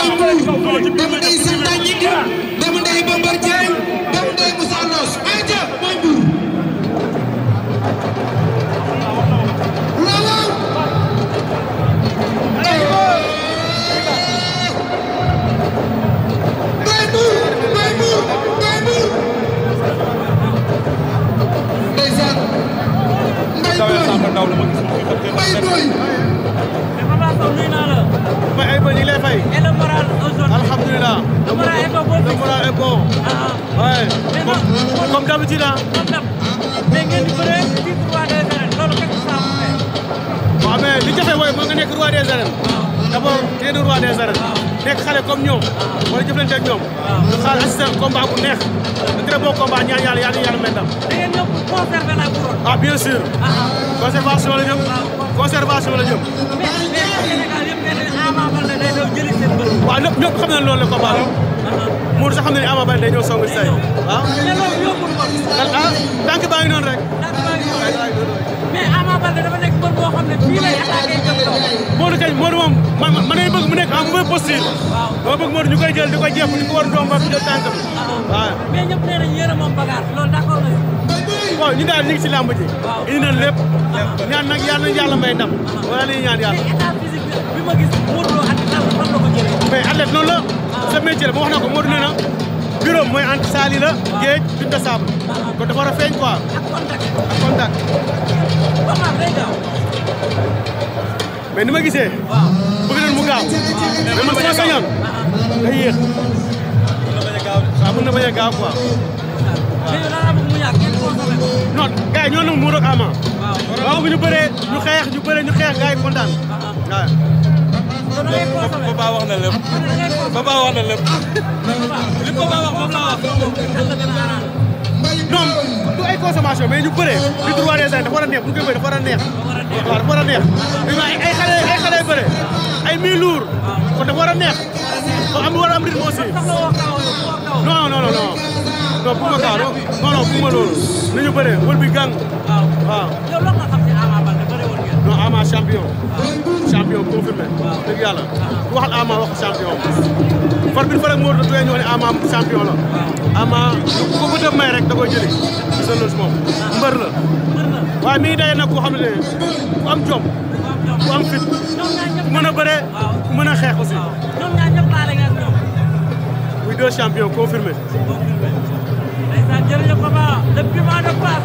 dama day Santa Gningue dama day Bombardier dama day Moussa Loss aja mooy Mbour Alhamdulillah. Le moral est bon. Ouais. Comme d'habitude. Mais ngeen di bëre titre roi des arènes loolu qu'est-ce que ça vous fait? waaw mais li jafe mooy nga nekk roi des arènes. D'abord tey du roi des arènes. nekk xale comme ñoom. wala jëflante ak ñoom. ñu xaar assisté combat bu neex. un très bon combat ñaan yàlla may ndam. da ngeen ñëw pour conserver la couronne. Ah bien sûr. Conservation la jëm. Conservation la jëm. mais Sénégal yëpp ngeen ne Ama Baldé day daw jëli seen bët. waaw ñëpp xam nañ loolu la combat la. Mour sax xam na ne Ama Baldé day ñëw song si say. ah mais loolu yombul ko. tànk baa ngi noonu rek. mais Ama Baldé dafa nekk mbër boo xam ne fii lay attaqué jëm kaw. Modou kañ Modou moom man day bëgg mu nekk en mauvais posture. waaw dama bëgg Modou ñu koy jël di ko jéem di ko war doom ba jël tànk bi. waaw mais ñëpp nee nañu yéen a moom bagaar loolu d'accord na si. waaw ñu daal ñu ngi si làmb ji. waaw indi nañ lépp. ñaan nag yàlla may ndam. wala li ñuy ñaan yàlla. mais état physique bi ma gis Modou Lo ak lan fan la ko jëlee. mais athlète noonu la. sa métier la ba wax na ko Modou nee na bureau mooy entre Sali la. géej duñ ko sable. kon dafa war a feeñ quoi. ak contact. ak contact. combat day gaaw. mais ni ma gisee. waaw bëgg nañ mu gaaw. mais man sama sañoon. day yéex. mën na bañ a gaaw quoi. mais yow daanaka mu yàgg kenn consommé ko. non gars yi ñoo ne Modou ak Ama. waaw ñu bëree ñu xeex gars yi kontaan. waaw. kon da ngay consommé Papa wax na lépp. Papa wax na lépp. li Papa wax moom la wax. non du ay consommation mais ñu bëree. li droit des arènes dafa war a neex bu ñu koy bëree dafa war a neex. waaw dafa war a neex. ay xale bëre ay mi lourd. kon dafa war a neex. kon war a am rythme aussi. non non bu ma kaaw non bu ma loolu. nañu bëree wër bi gang. waaw. yow lan nga xam ci Ama Baldé bëre woon ngeen. non Ama champion. champion confirmé. dëgg yàlla. ku waxal Ama wax champion. far bi fa rek moo doon ñoo ne Ama champion la. Ama ku ko bëgg a may rek da koy jëli. gis nga loolu si moom mbër la. waaye mi ngi daje nag koo xam ne ku am jom. ku am fit. ku mën a bëre. ku mën a xeex aussi. ñoom ñaar ñëpp laale nga ak ñoom. muy deux champions confirmé. ndeysaan jërëjëf Papa le piment de Fass.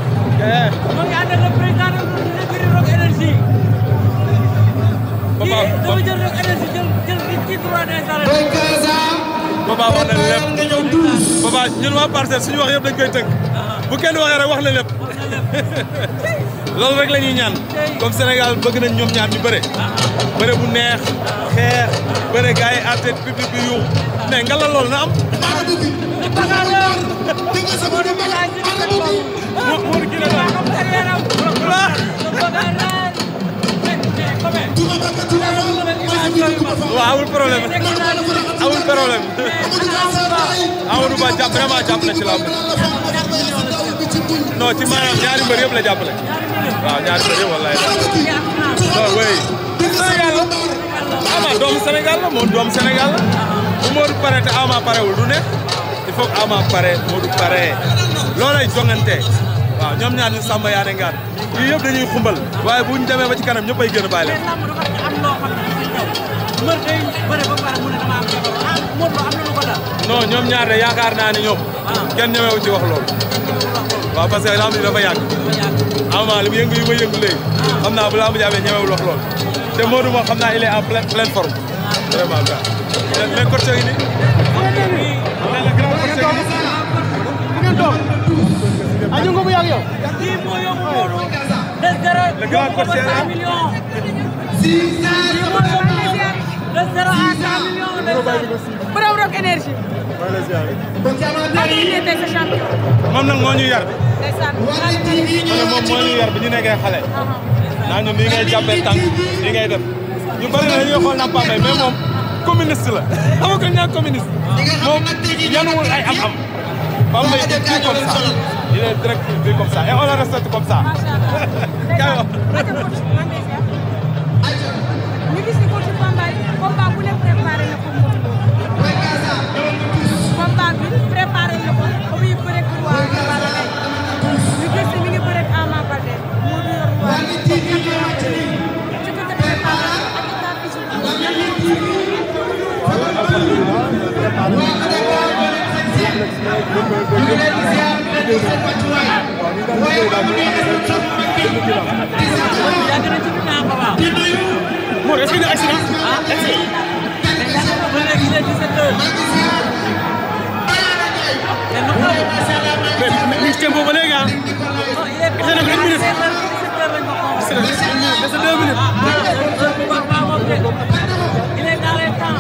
moo ngi ànd ak le président de l'écurie Rock Énergie. Papa dama jël Rock Énergie jël ci droit des arènes. Papa wax na lépp. Papa ñun waa Parcelles suñu wax yëpp dañ koy tënk. bu kenn waxee rek wax na lépp. loolu rek la ñuy ñaan. comme Sénégal bëgg nañ ñoom ñaar ñu bëre. bëre bu neex xeex bëre gars yi àtte public bi yuux mais nga la loolu na am. waaw amul problème amul problème Amadou Ba vraiment jàpp na ci làmb non ci maanaam ñaari mbër yëpp la jàppale waaw ñaari mbër yëpp wallaay non oui Sénégal la Ama doomu Sénégal la moom doomu Sénégal la bu Modou pare te Ama parewul du nekk il faut que Ama pare Modou pare loolay jongante waaw ñoom ñaar ñu sàmm yaa ne ngaan yii yëpp dañuy xumbal waaye bu ñu demee ba ci kanam ñëpp ay gën a bàyyi leen mbër day bëre ba pare mu ne dama am jabar Modou Lo am na lu ko dal. non ñoom ñaar de yaakaar naa ne ñoom. kenn ñemewu ci wax loolu. waaw parce que lamb ji dafa yàgg. Ama li mu yëngu yu ma yëngu léegi. xam naa bu lamb ji amee ñemewul wax loolu. te Modou moom xam naa il est en pleine forme. vraiment quoi. mais coach yi nii. le grand coach yi nii. bu ngeen toog. ah ñu ngi ko bu yàgg yow. kii moo yóbbu Modou. le grand coach yi nii. millions. de 0 à 100 millions de borom Rock Énergie. moom nag moo ñu yar. moom moo ñu yar bi ñu nekkee xale. naa ñu nii ngay jàppee tànk nii ngay def ñu bëri na dañuy xool na Pambay mais moom communiste la xam nga ñaar communiste moom yanuwul ay am-am Pambay il est comme ça il est direct comme ça et on le respecte comme ça. Mor est-ce que ñu accident mais tempo ba léegi ah il est 2 minutes il est dans les temps.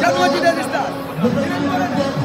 Jangan